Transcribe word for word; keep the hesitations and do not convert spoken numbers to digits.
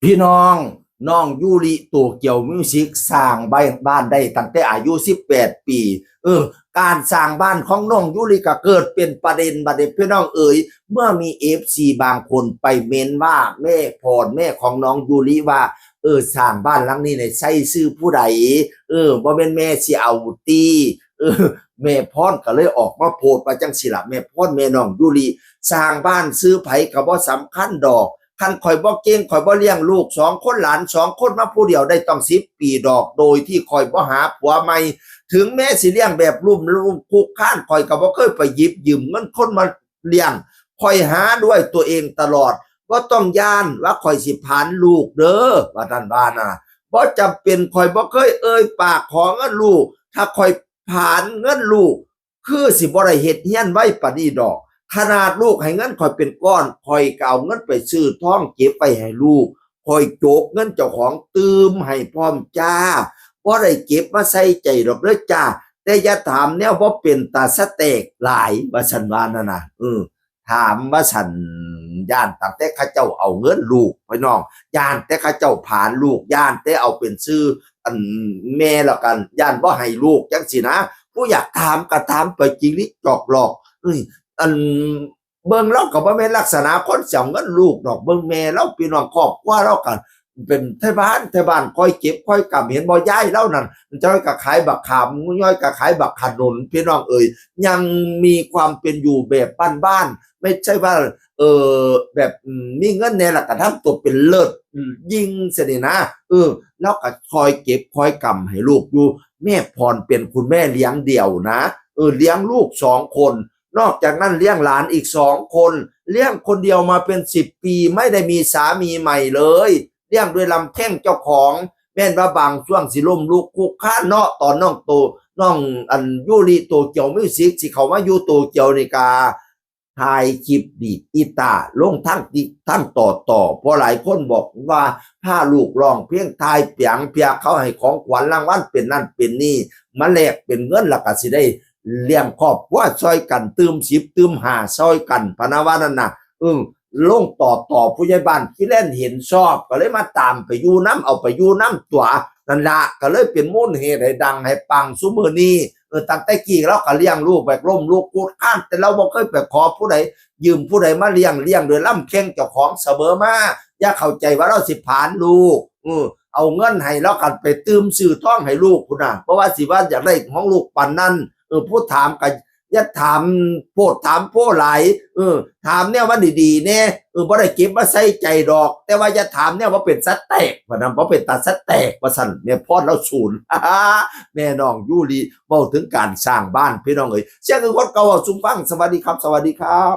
พี่น้อง น้องยูริโตเกียวมิวสิกสร้างบ้านบ้านได้ตั้งแต่อายุสิบแปดปี เออ การสร้างบ้านของน้องยูริก็เกิดเป็นประเด็นบัดนี้พี่น้องเอ๋ย เมื่อมีเอฟซีบางคนไปเม้นว่าแม่พรแม่ของน้องยูริว่า เออ สร้างบ้านหลังนี้เนี่ยใช้ชื่อผู้ใด เออ บ่แม่นแม่สิเอาตี้ เออ แม่พรก็เลยออกมาโพสต์ว่าจังสิล่ะ แม่พรแม่น้องยูริ สร้างบ้านชื่อไผก็บ่สำคัญดอก คันข่อยบ่เก่ง ข่อยบ่เลี้ยงลูกสองคน หลานสองคนมาผู้เดียวได้ต้องสิบปีดอก โดยที่ข่อยบ่หาผัวใหม่ ถึงแม้สิเลี้ยงแบบลุ่มลุ่มคุกคาน ข่อยก็บ่เคยไปหยิบยืมเงินคนมาเลี้ยง ข่อยหาด้วยตัวเองตลอด บ่ต้องย้านว่าข่อยสิผลาญลูกเด้อ ว่าท่านว่านะ บ่จำเป็น ข่อยบ่เคยเอ่ยปากขอเงินลูก ถ้าข่อยผลาญเงินลูก คือสิบ่ได้เฮ็ดเรือนไวปานนี้ดอก ขนาดลูกให้เงินข่อยเป็นก้อน ข่อยก็เอาเงินไปซื้อทองเก็บไว้ให้ลูก ข่อยโจกเงินเจ้าของตื่มให้พร้อมจ้า บ่ได้เก็บมาใส่ใจดอกเด้อจ้า แต่อย่าถามแนวบ่เป็นตาสะแตกหลาย ว่าซั่นว่านั่นน่ะ เออ ถามว่าซั่น ย้านตั้งแต่เขาเจ้าเอาเงินลูก พี่น้อง ย้านแต่เขาเจ้าผลาญลูก ย้านแต่เอาเป็นชื่ออันแม่แล้วกัน ย้านบ่ให้ลูกจังซี้นะ ผู้อยากถามก็ถามไปจิริจอกหลอก เอ้ย อัน เบิ่งลาวก็บ่แม่นลักษณะคนสิเอาเงินลูกดอก เบิ่งแม่ลาว พี่น้อง ครอบครัวลาวก็เป็นไทบ้าน ไทบ้านคอยเก็บคอยกำ เห็นบ่ ยายลาวนั่น จ้อยก็ขายบักขาม ย้อยก็ขายบักขนุน พี่น้องเอ๋ย ยังมีความเป็นอยู่แบบบ้านๆ ไม่ใช่ว่า เอ่อ แบบ อืม มีเงินแน่ละก็ทำตัวเป็นเลิศ อืม ยิ่งซะนี่นะ เออ ลาวก็คอยเก็บคอยกำให้ลูกอยู่ แม่พรเป็นคุณแม่เลี้ยงเดี่ยวนะ เออ เลี้ยงลูกสองคน นอกจากนั้นเลี้ยงหลานอีกสองคน เลี้ยงคนเดียวมาเป็นสิบปี ไม่ได้มีสามีใหม่เลย เลี้ยงด้วยลำแข้งเจ้าของ แม่นว่าบางช่วงสิล้มลุกคลุกคลานเนาะ ตอนน้องโต น้องอันยูริโตเกียวมิวสิกสิเข้ามาอยู่โตเกียวนี่กา ถ่ายคลิปดีดกีตาร์ลงทั้งติทั้งต่อต่อ เพราะหลายคนบอกว่าพาลูกร้องเพลง ถ่ายเปียงเพียเขาให้ของขวัญรางวัลเป็นนั่นเป็นนี่ มาแลกเป็นเงิน แล้วก็สิได้เลี้ยงครอบครัวซอยกัน ตื่มสิบตื่มห้าซอยกัน พะนะว่านั่นน่ะ เออ ลงต่อต่อ ผู้ใหญ่บ้านขี้แล่นเห็นชอบ ก็เลยมาตามไปอยู่นำ เอาไปอยู่นำตั๋ว นั่นละ ก็เลยเป็นมูลเหตุให้ดังให้ปังซุมื้อนี้ เออ ตั้งแต่กี้ลาวก็เลี้ยงลูกแบบล้มลุกคลุกคลาน แต่ลาวบ่เคยไปขอผู้ใด ยืมผู้ใดมาเลี้ยง เลี้ยงโดยลำแข้งเจ้าของเสมอมา อย่าเข้าใจว่าลาวสิผลาญลูก เออ เอาเงินให้ลาวก็ไปตื่มซื้อทองให้ลูกพุ้นน่ะ เพราะว่าสิว่าอยากได้ของลูกปานนั้น เออ ผู้ถามก็อย่าถามโพดถามโพหลาย เออ ถามแนวมันดีๆแน่ เออ บ่ได้เก็บมาใส่ใจดอก แต่ว่าอย่าถามแนวว่าเป็นสะแตก ว่านั้น บ่เป็นตาสะแตก ว่าซั่น แม่พรลาวสูน แม่น้องยูริ เว้าถึงการสร้างบ้าน พี่น้องเอ๋ย เสียงคือคนเก่าเว้าสู่ฟัง สวัสดีครับ สวัสดีครับ